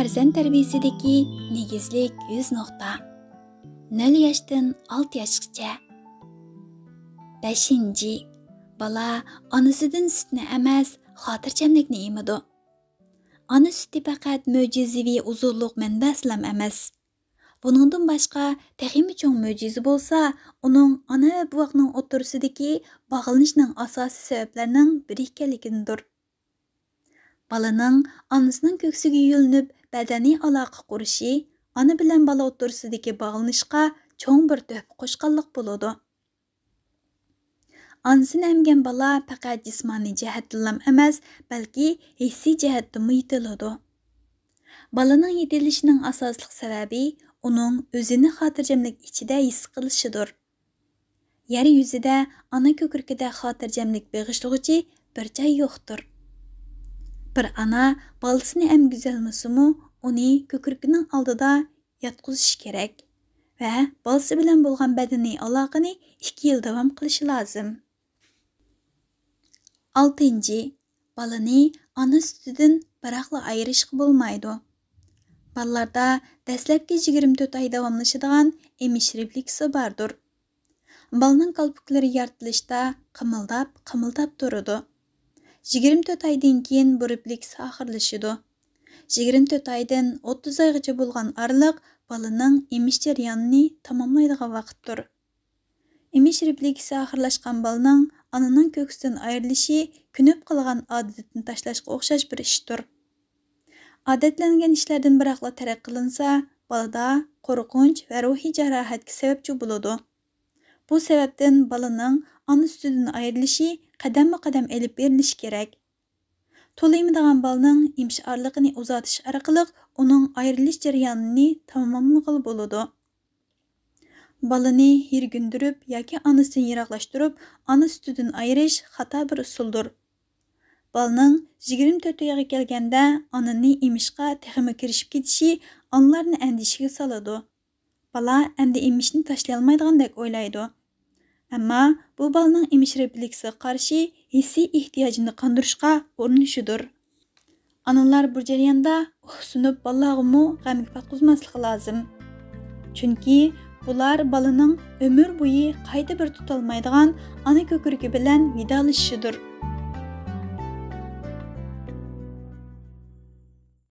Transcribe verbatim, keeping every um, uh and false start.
پەرزەنت تەربىيەسىدىكى نېگىزلىك يۈز نۇقتا. نۆل ياشتىن ئالتە ياشقىچە. بەشىنچى، بالا ئانىسىدىن سۈتنى ئەمەس، خاتىرجەملىكنى ئېمىدۇ. ئانا سۈتى پەقەت مۆجىزىۋى ئۇزۇنلۇق مەنبەسىلەم ئەمەس. بۇنىڭدىن باشقا، تېخىمۇ چوڭ مۆجىزە بولسا، ئۇنىڭ ئانا ۋە بوۋاقنىڭ ئوتتۇرىسىدىكى باغلىنىشنىڭ ئاساسىي سەۋەبلەرنىڭ بىرى ئىكەنلىكىدىندۇر. بالىنىڭ ئانىسىنىڭ كۆكسىگە يۆلىنىپ بەدەنىي ئالاقە قۇرۇشى ئانا بىلەن بالا ئوتتۇرىسىدىكى باغلىنىشقا چوڭ بىر تۆھپە قوشقانلىق بولىدۇ. ئانىسىنى ئەمگەن بالا پەقەت جىسمانىي جەھەتتىنلام ئەمەس، بەلكى ھېسسىي جەھەتتىنمۇ يېتىلىدۇ. بالىنىڭ يېتىلىشىنىڭ ئاساسلىق سەۋەبى ئۇنىڭ ئۆزىنى خاتىرجەملىك ئىچىدە ھېس قىلىشىدۇر. يەر يۈزىدە ئانا كۆكرىكىدە خاتىرجەملىك بېغىشلىغۇچى بىر جاي يوقتۇر. بىر ئانا بالىسىنى ئەمگۈزەلمىسىمۇ، ئۇنى كۆكرىكىنىڭ ئالدىدا ياتقۇزۇشى كېرەك ۋە بالىسى بىلەن بولغان بەدىنىي ئالاقىنى ئىككى يىل داۋام قىلىشى لازىم. ئالتىنچى، بالىنى ئانا سۈتىدىن بىراقلا ئايرىشقا بولمايدۇ. بالىلاردا دەسلەپكى يىگىرمە تۆت ئاي داۋاملىشىدىغان ئېمىش رېفلېكسى باردۇر. بالىنىڭ كالپۇكلىرى يارتىلىشتا قىمىلداپ، قىمىلداپ تۇرىدۇ. يىگىرمە تۆت ئايدىن كېيىن بۇ رېفلېكس ئاخىرلىشىدۇ. يىگىرمە تۆت ئايدىن ئوتتۇز ئايغىچە بولغان ئارىلىق بالىنىڭ ئېمىش جەريانىنى تاماملايدىغان ۋاقىتتۇر. ئېمىش رېفلېكسى ئاخىرلاشقان بالىنىڭ ئانىنىڭ كۆكسىدىن ئايرىلىشى كۆنۈپ قالغان ئادىتىنى تاشلاشقا ئوخشاش بىر ئىشتۇر. ئادەتلەنگەن ئىشلاردىن بىراقلا تەرك قىلىنسا، بالىدا قورقۇنچ ۋە روھىي جاراھەتكە سەۋەبچى بولىدۇ. بۇ سەۋەبتىن بالىنىڭ ئانا سۈتىدىن ئايرىلىشى قەدەممۇ قەدەم ئېلىپ بېرىلىشى كېرەك. تولا ئېمىدىغان بالىنىڭ ئېمىش ئارىلىقىنى ئۇزارتىش ئارقىلىق ئۇنىڭ ئايرىلىش جەريانىنى تاماملىغىلى بولىدۇ. بالىنى يىرگىندۈرۈپ ياكى ئانىسىدىن يىراقلاشتۇرۇپ، ئانا سۈتىدىن ئايرىش خاتا بىر ئۇسۇلدۇر. بالىنىڭ يىگىرمە تۆت ئايغا كەلگەندە ئانىنى ئېمىشقا تېخىمۇ كىرىشىپ كېتىشى ئانىلارنى ئەندىشىگە سالىدۇ. بالا ئەمدى ئېمىشنى تاشلىيالمايدىغاندەك ئويلايدۇ. ئەمما بۇ بالىنىڭ ئېمىش رېفلېكسىغا قارشى ھېسسىي ئېھتىياجىنى قاندۇرۇشقا ئۇرۇنۇشىدۇر. ئانىلار بۇ جەرياندا ئۇھسىنىپ بالىلارغىمۇ غەمگە پاتقۇزماسلىقى لازىم. چۈنكى بۇلار بالىنىڭ ئۆمۈر بويى قايتا بىر تۇتالمايدىغان ئانا كۆكرىكى بىلەن ۋىدالىشىشىدۇر.